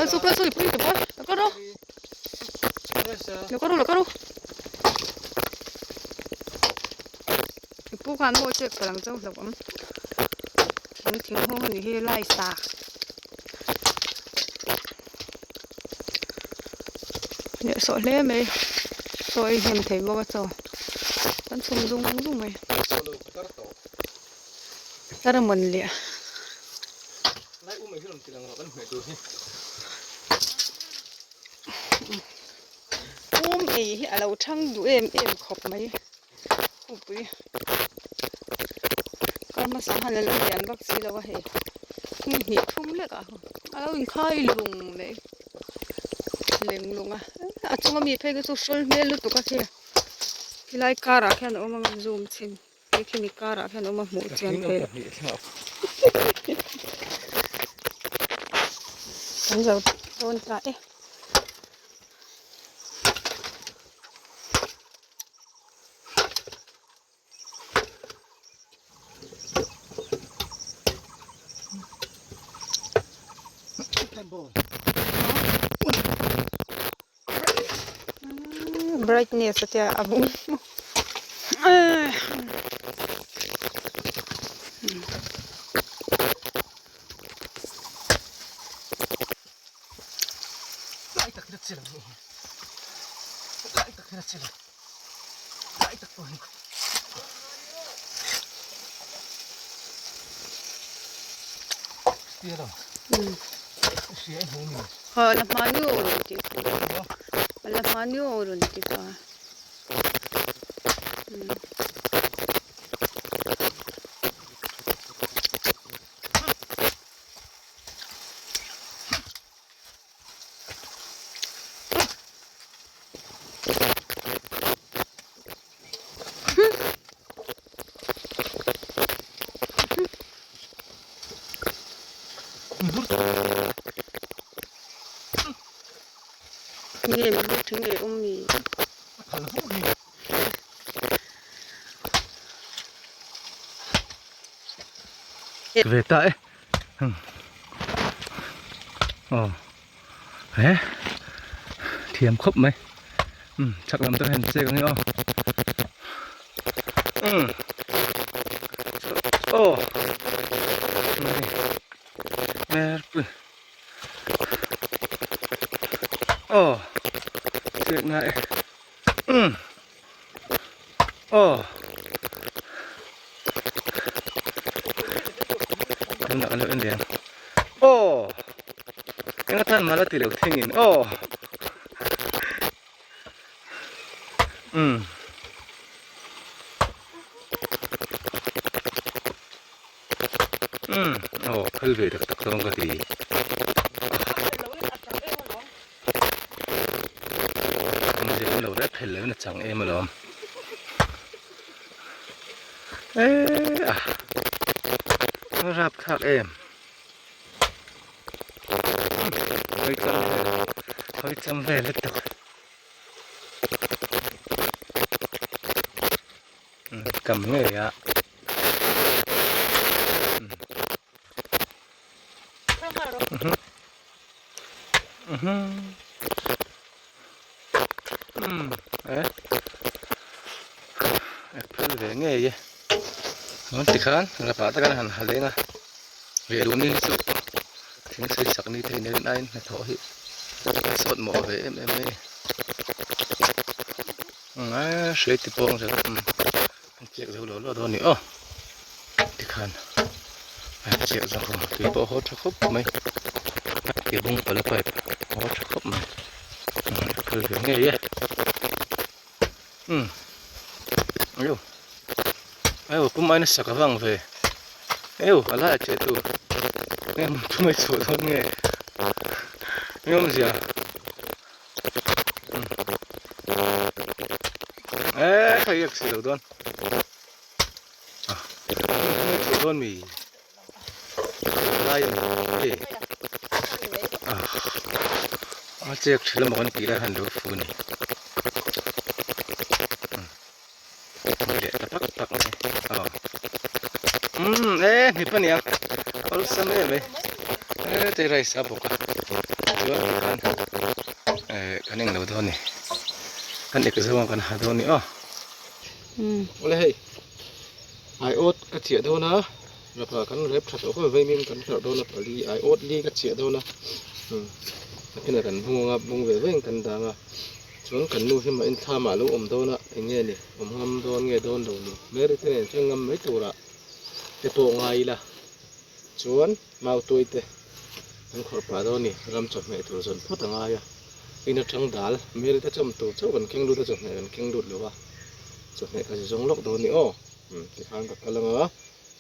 Kal su kal su i pui ta pawh lo kal rawh lo kal rawh lo kal rawh i pu khan maw chek palh ang chauh hlauh ang thing thing nghawng a nih hi lai sa leh sawh hle mai saw ei hnem thei bawk a chaw kan chhum zung zung mai tar a mawn leh um ei hi a lo thang duh em em khawp mai khawpui kar hmasa khan a lo lian vak si lo a hei hmun hnih thum lek ah a lo inkhai lung mai leng lung a a chunga mi phei kha chu hrawl hmel lutuk a khi khilai kar ah khian a awm ang zoom chhin hei khimi kar ah khian a awm a hmuh chian theih kan zo dawn ta e. Brightness a tia a bung Ha la hmani aw rawn ti la hmani aw rawn ti pa. Nge mi lu thing leh awm mi. Ve ta e. Aw he thiam khawp mai um chak lam te hian chek ang hi aw um aw mer pui aw chek na e um aw tunah kan lo en leh ang aw eng atan mah la ti lo thingin aw um um aw phal ve tak tak dawn ka ti. Awmzia awm lo rep phel lo in a chang em alawm eee a rap thlak em hawi cham vel hawi cham vel lutuk kam ngei a. Apple ve ngei e chuan tikhan lapah tak hian han ha leng a riah duh ni hi chu thing sei sak ni thei nen aiin hnathawh hi a sawt mawh ve em em mai a ni hriai ti pawng zel an chiak zo lo lo dawn a ni aw tikhan an chiak zo ho tui pawh a haw tha khawp mai ti bung pal a pipe a haw tha khawp mai a phal ve ngei e umm aio aio pum aina sak avang ve aio a lai a cheh tu nge pum a chhuah dawn nge eng awmzia. Eee ka iak si lo dawn a dawn mi lai e a chek thin emaw kan tih lai khan lo fu a ni leh ta pak pak mai aw umm e hnip a nia awlsam em mai e tei rice a bawk a. Chuan tikhan eh kan englo dawn a ni kan ek zawng kan ha dawn a ni aw. Awle hei aiawt ka chiah dawn a rapa kan rep tha tawh khawp mai vaimim kan hlarh dawn a pali aiawt li ka chiah dawn a nakinah kan bung anga bung ve veng kan dang a chuan kan nu hi mah in thlam ah a lo awm dawn a eng nge ni awm ngam dawn nge dawn lo ni Mary te nen chuan ngam mai turah te pawh ngai ila chuan Mautuai te an khawrh pah dawn a ni, ram chawhmeh tur zawn phawt a ngai a, in atang dal Mary te chawm tur chauh kan keng lut a, chawhmeh kan keng lut lo a, chawhmeh ka zizawng lawk dawn a ni aw, umm tikhan ka kal anga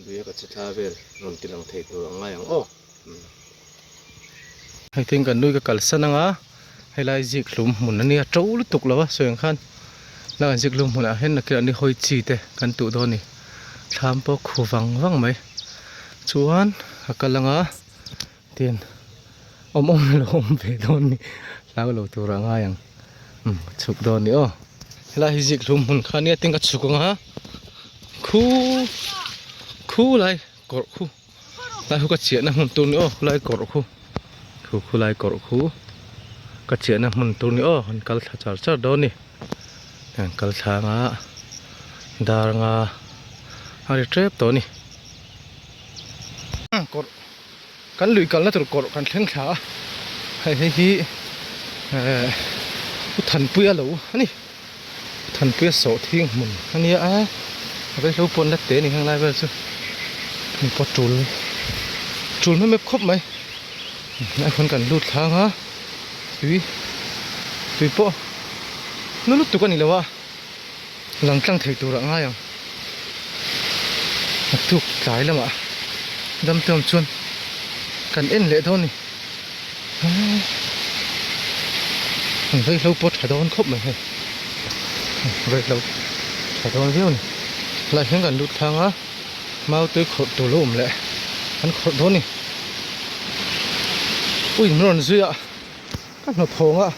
lui a ka che thla vel rawn ti lang thei tur a ngai ang aw, umm. Hei tin kan nui ka kalsan anga helai zik hlum hmun a nia to lutuk lo a sawi ang khan la kan zik hlum hmunah hian nakinah ni hawi chi te kan tuh dawn a ni thlam pawh khu vang vang mai chuan a kal anga tin awm awm lo awm ve dawn a ni hlau lo tur a ngai ang umm chhuk dawn a ni aw helai hi zik hlum hmun kha ania tin ka chhuk anga khu khu lai kawrh khu. Lai khu ka chiahna hmun tur ni aw khulai kawrh khu khu khulai kawrh khu ka chiahna hmun tur ni aw an kal thla char char dawn a ni an kal thla anga dar anga a ri tep tawh a ni kawrh kan lui kalna tur kawrh kan thleng thla a hei hei hi ehh u Thanpuia lo a ni Thanpuia sawhthing hmun a nia a vaihlo pawn la te a ni heng lai vel chu hei pawh tul tul hmem em khawp mai hnaiah khawn kan lut thlang a tui tui pawh na lutuk a ni lo a lang tlang thei tur ah ngai ang naktuk tlai lamah dam te awm chuan kan en leh dawn a ni. Vaihlo pawh tha dawn khawp mai hei vaihlo tha dawn viau a ni helaiah hian kan lut thlang a mau tui khawrh tur lo awm leh an khawrh dawn a ni ui min rawn zui a ka hnawthawng a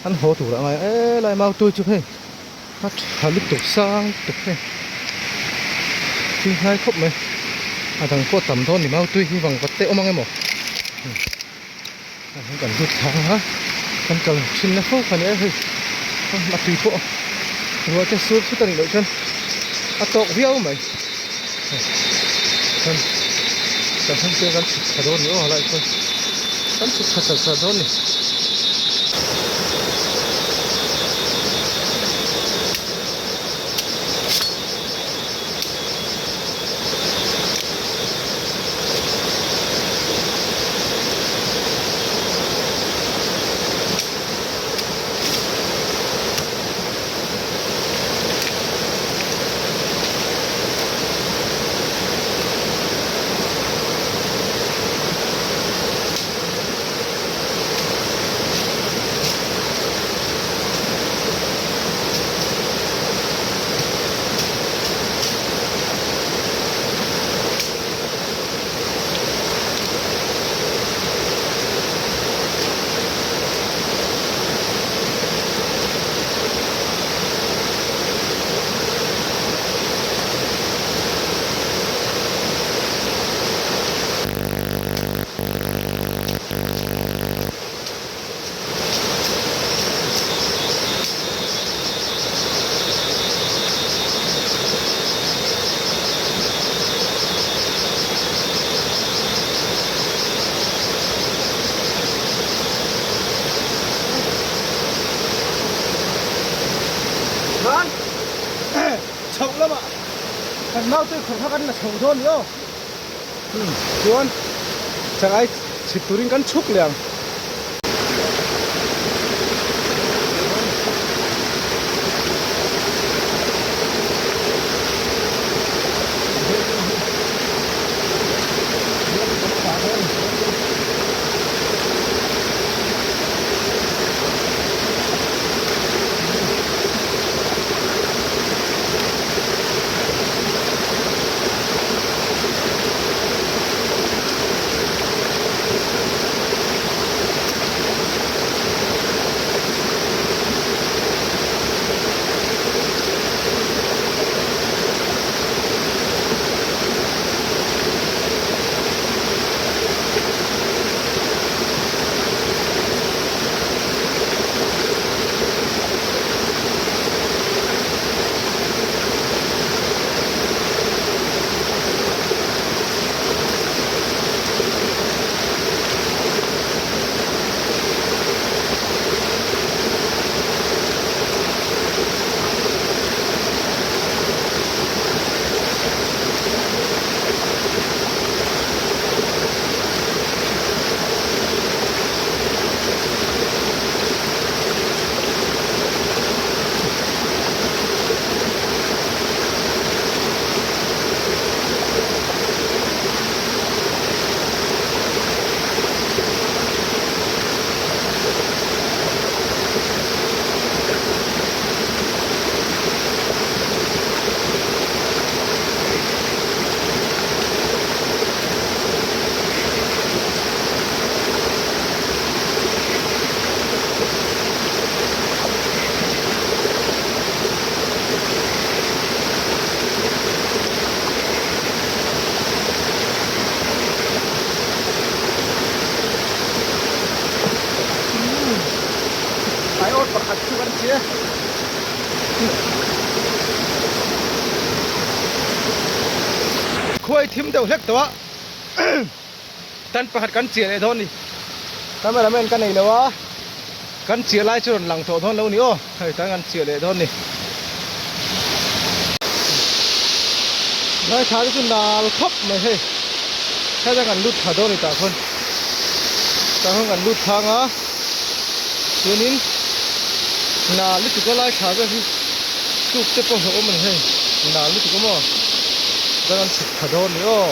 an haw tur a ngai e lai mau tui chu hei a tha lutuk sang lutuk hei tui hnai khawp mai a dang pawh tam dawn ni mau tui hi vang vat te awm ang emaw kan lut thlang a kan kal thin na fo kha ni e hei a tui pawh ruah te sur thut a nih loh chuan a tawk viau mai kan kan han kan chhuk thla dawn ni aw helaiah chuan kan chhuk thla char char dawn a ni. Khan chhoh lamah kan naute khawrh kha kan la chho dawn ni aw chuan changai chhip turin kan chhuk leh ang. pakhat chu kan chiah khuai thim deuh hlek tawh a tan pakhat kan chiah leh dawn a ni camera man ka nei lo a kan chiah lai chu rawn lang tawh dawn lo a ni aw hei tan kan chiah leh dawn a ni lai thla te chu nal khawp mai hei heta kan lut thla dawn a ni tah khawn tah khawn kan lut thlang a. Chuanin hna lutuk a lai thla vel hi tuk te pawh hlauhawm a ni hei hna lutuk a maw chuan an chhuk thla dawn a ni aw.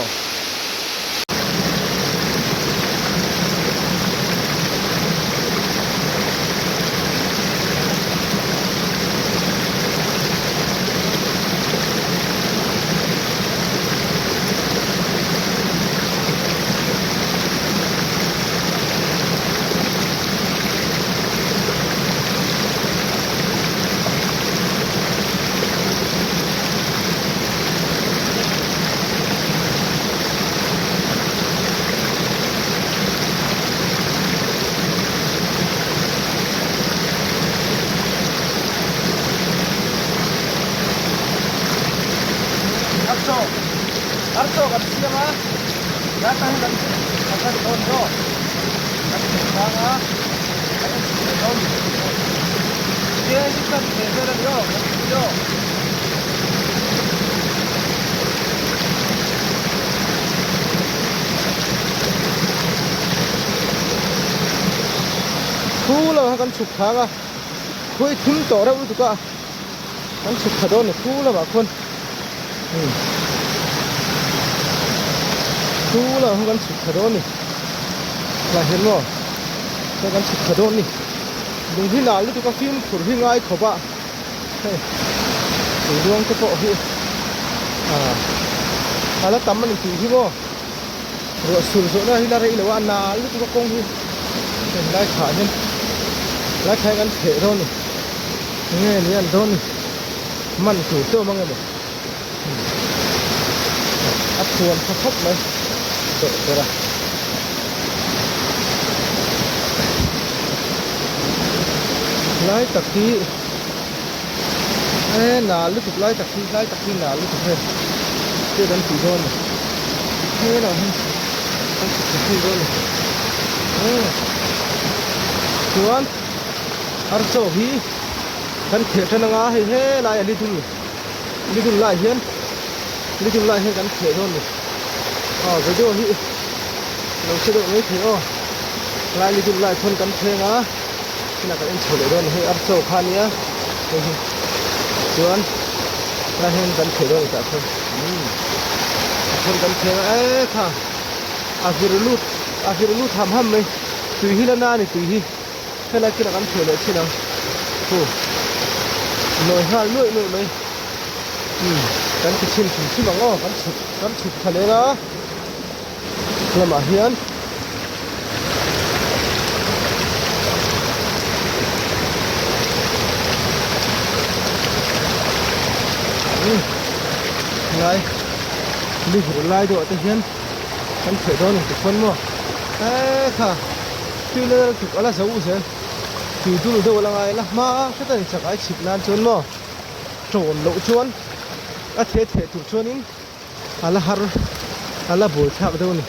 Archaw archaw kan siam a atang kan kan dawn zawk. Kan thei chang a, kan en chhun leh dawn ni Tia hi kan thei vel a ni aw, kan ti aw. Khu lo kha kan chhuk thang a, khawi thim tawh reuh lutuk a, kan chhuk thla dawn ni khu lamah khuan Khu lamah khuan kan chhuk thla dawn a ni tlai hian maw chuan kan chhuk thla dawn a ni lung hi nal lutuk a fimkhur hi ngai khawp a hei tui luang te pawh hi ah a la tam a ni tih hi maw ruah sur zawh na hi la rei lo a a nal lutuk a kawng hi hei lai thlah hian lai thlah hian kan chheh dawn a ni enge ni an dawn ni. Man tur te awm ang emaw a thuam tha khawp mai dawh ber a lai tak hi e nal lutuk lai tak hi lai tak hi nal lutuk hei hriat an tih dawn a ni helah hian an chhuk thla phei dawn a ni chuan archaw hi. Kan theh tan anga hei helai a lidul lidul lai hian lidul lai hian kan theh dawn a ni aw video hi lo hre deuh mai thei aw lai lidul lai khawn kan thleng a tunah kan en chho leh dawn a ni hei archaw kha ania hei hi chuan lai hian kan theh dawn a ni tah khawn umm khawn kan thleng a e kha a vir lut a vir lut ham ham mai tui hi la na a ni tui hi. Helai thil ah kan theh leh thin ang hu nawi nghal nuaih nuaih mai umm kan ti chhin hrim hrim ang aw kan chhuk kan chhuk tha leng a lamah hian umm helai li hur lai deuh ah te hian kan theh dawn ang tikhuan maw eee kha. Tui la tuk a la zo zel tui dul deuh a la ngai la hma hret a ni chak ai chhip nan chuan maw tawn loh chuan a theh theh tur chuanin a la har a la buai thlak deuh a ni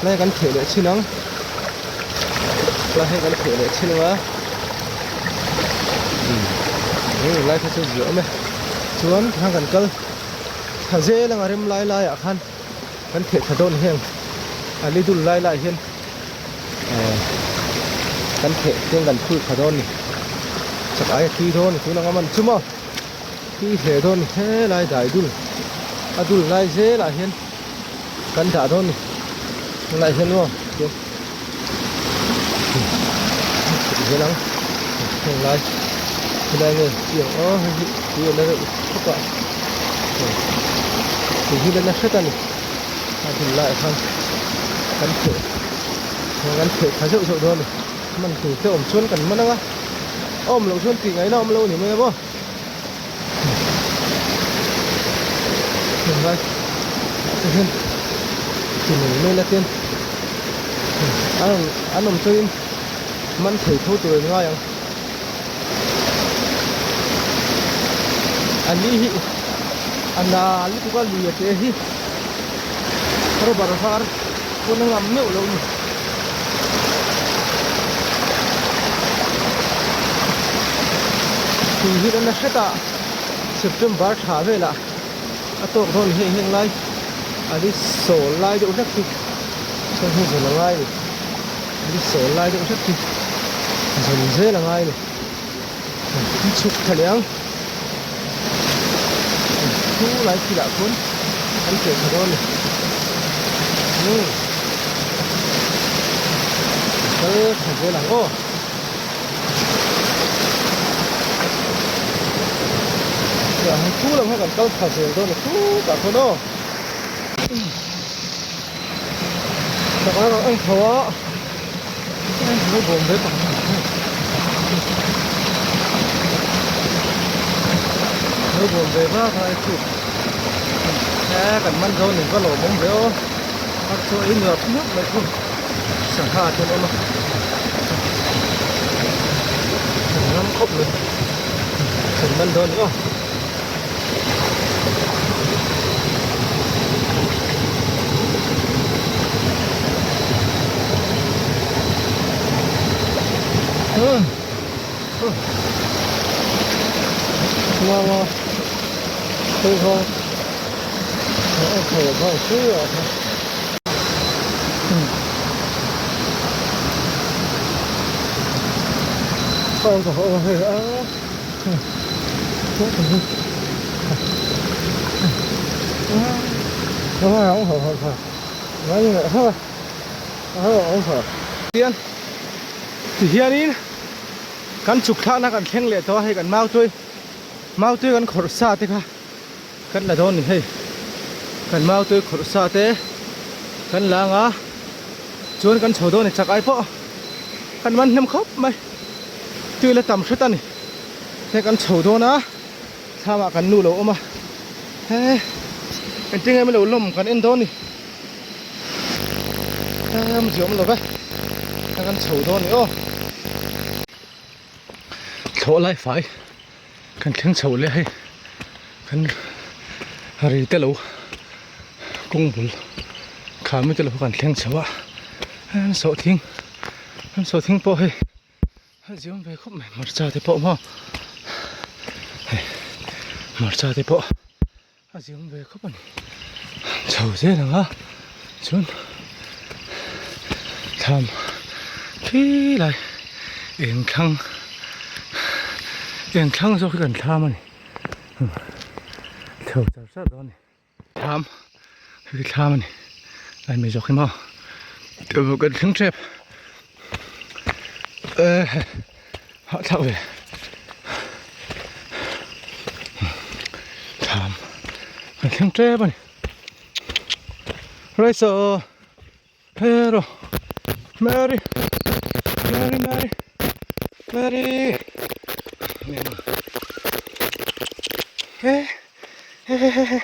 lai kan theh leh chin ang lai hei kan theh leh chin ang a umm lai kha chu zia awm e chuan tikhan kan kal thla zel ang a rem lai lai ah khan kan theh thla dawn heng a li dul lai lai hian. Kan theh chuan kan phul tha dawn ni chak aia tui dawn ni tun anga man chu maw tui hle dawn ni helai dai dul a dul lai zel ah hian kan dah dawn ni tunlai hian maw chuan zel ang heng lai helai nge chiang aw hei hi tui a la reuh khawp a tui hi la na hret a ni. A dul laiah khan kan theh kan theh tha zeuh zeuh dawn a ni man tur te awm chuan kan man ang a a awm loh chuan tih ngaihna a awm lo a ni mai a maw heng lai ah te hian ti mai mai la ten an awm chuan in man thei tho tur an ngai ang. A li hi a na lutuk a lui a te hi rubber var pawn a ngam meuh lo a ni. Tui hi kan la hret a September thla velah a tawk dawn hei heng lai a li sawl lai deuh hlek hi chuan hei zawn a ngai a ni a li sawl lai deuh hlek hi zawn zel a ngai a ni. An chhuk tha leh ang thu lai thil ah khawn an keh tha dawn a ni umm kal tha zel ang aw thu lam kha kan kal tha zel dawn a ni khutah khawn aw chak a ang tho a. Lo bawm ve vak a chu e kan man zo ni va lawm awm ve aw a chu ei nuap nuap mai chu sangha te an awm a kan ngam khawp mai kan man dawn ni aw. Ngang a phei kha a khalh nghal fur ah kha a. Tian tihianin kan chhuk thlakna kan thleng leh tawh a hei kan mautui mautui kan khawrh sa te kha kan la dawn a ni hei kan mautui khawrh sa te kan la ang a chuan kan chho dawn a ni chak ai pawh kan man hnem khawp mai. Tui la tam hret a ni hei kan chho dawn a thlamah kan nu lo awm a he engtin nge milo lawm kan en dawn ni he awm lo ve hei kan chho dawn ni aw thlawh lai fai kan thleng chho leh hei kan ri te lo kawng bul khami te lo kan thleng chho a an sawhthing an sawhthing pawh hei a ziam ve khawp mai hmarcha te pawh maw hei hmarcha te pawh a ziam ve khawp a ni chho zel ang a chuan thlam khi lai eng thlang eng thlang zawk hi kan thlam a ni chho char char dawn a ni. Thlam hei thlam a ni lai mai zawk hi maw kan thleng tep eh hahthlak ve thlam kan thleng tep a ni right so hero Mary Mary Mary Mary he he he he he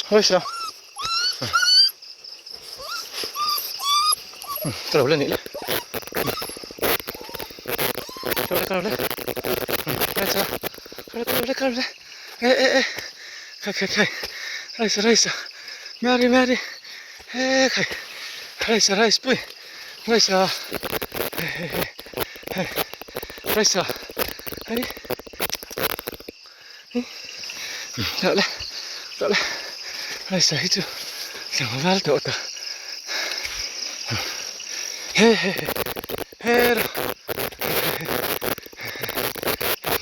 hơi sao cái đầu lên nữa cái đầu lên cái đầu lên cái đầu lên cái đầu lên ê ê ê khai khai khai rice rice Mary Mary he khai rice rice pui rice he he he rice hei Đợi le đợi le rice hi chu tlangval tawh ta he he he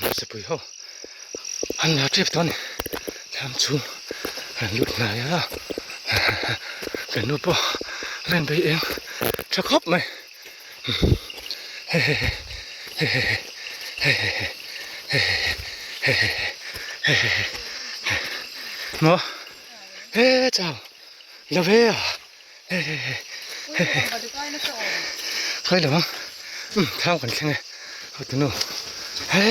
he sepui ho an la trip tawh a ni thlam chhung an lut hnai a kan nu pawh ren bei eng tha khawp mai maw he chau lo ve a khawi lo ang thlam kan thleng e hotunu he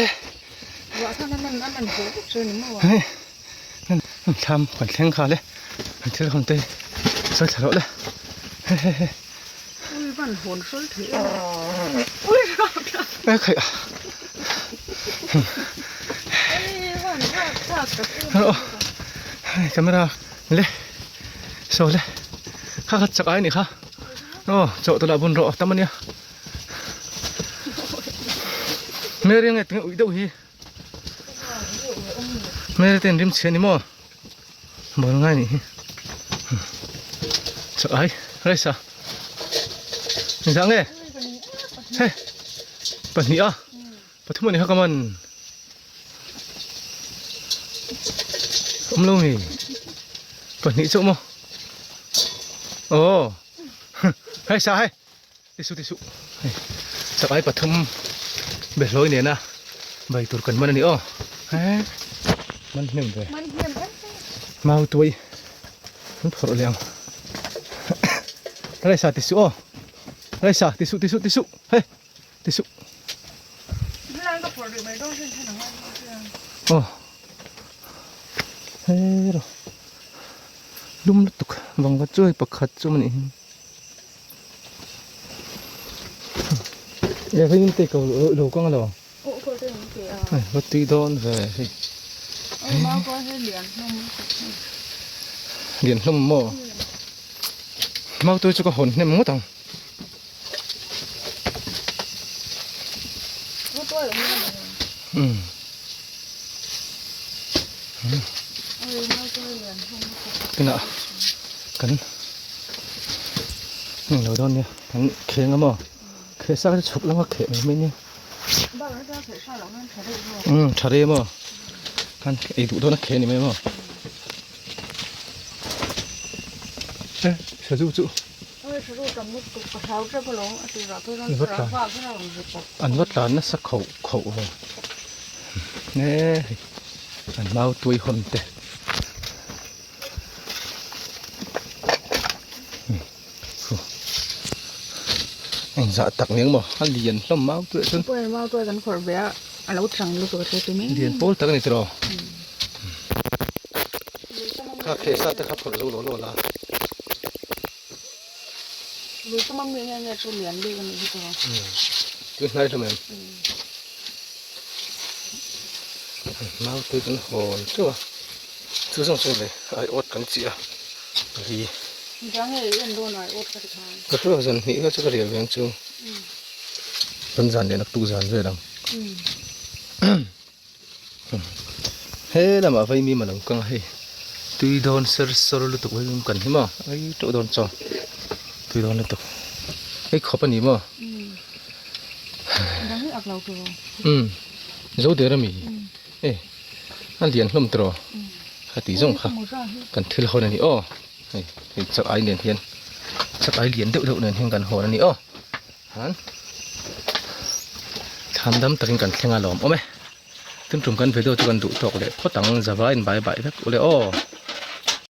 Thlam kan thleng kha le an thil hawn te sawi thla rawh le hehehe Ui van hawn hrawl thei em ui rap e khaih a Hei camera le saw le kha kha chak ai ni kha aw chaw te lah bun rawh tam ania Mary nge tinge uih deuh hi Mary te in rim chhe ni maw ball ngai nih hi chak ai rice a engzah nge hei pahnih a Pathum ani kha ka man. Awm lo mi. Pahnih chauh maw. Aw. Hei sa hei. Tisu tisu. Hei. Sak ai pathum behlawi nena bai tur kan man ani aw. He. Man hnem ve. Man hnem em. Mau tuai. Kan phawrh leh ang. Hei sa tisu aw. Hei sa tisu tisu tisu. Hei. Ti suh. Aw hei rawh lum lutuk vang va chuai pakhat chu a nih hi e hei in te ko lo kang alo hei va tui dawn ve hei lian hlawm maw mau tui chu ka hawn hnem ngawt ang. Tunah kan heng lo dawn nia kan kheng a maw kheh sa kha chu chhuk lama kheh mai mai nia umm tha rei maw kan ei duh dawn a kheh a ni mai maw e sazu chu. An va tlan nasa khoh khoh ve e hei an mau tuai hawn te engzah tak nia maw a lian hlawm mau tuai chuan lian pawl tak a ni tiraw kha khehsa te kha phawrh zo lo lo la. Tui hnai hlawm em? Mau tui kan hawn teuh a, chu zawng chu le ai awt kan chiah a li. Ka hriat zan hnih kha chu ka riah ve ang chu. Kan zan leh naktuk zan vel ang. He lamah vaimim a lo kang a hei tui dawn ser sawr lutuk vaimim kan hi maw ai teuh dawn chaw tui dawn lutuk hei khawp a ni maw umm zo der a mi e a lian hlawm tawh kha tih zawng kha kan thil hawn a ni aw hei hei chak ai nen hian chak ai lian deuh deuh nen hian kan hawn a ni aw. An thlam dam takin kan thleng a lawm awm e. Tun tum kan video chu kan duh tawk leh phawt ang, Java in bai bai vek ule aw.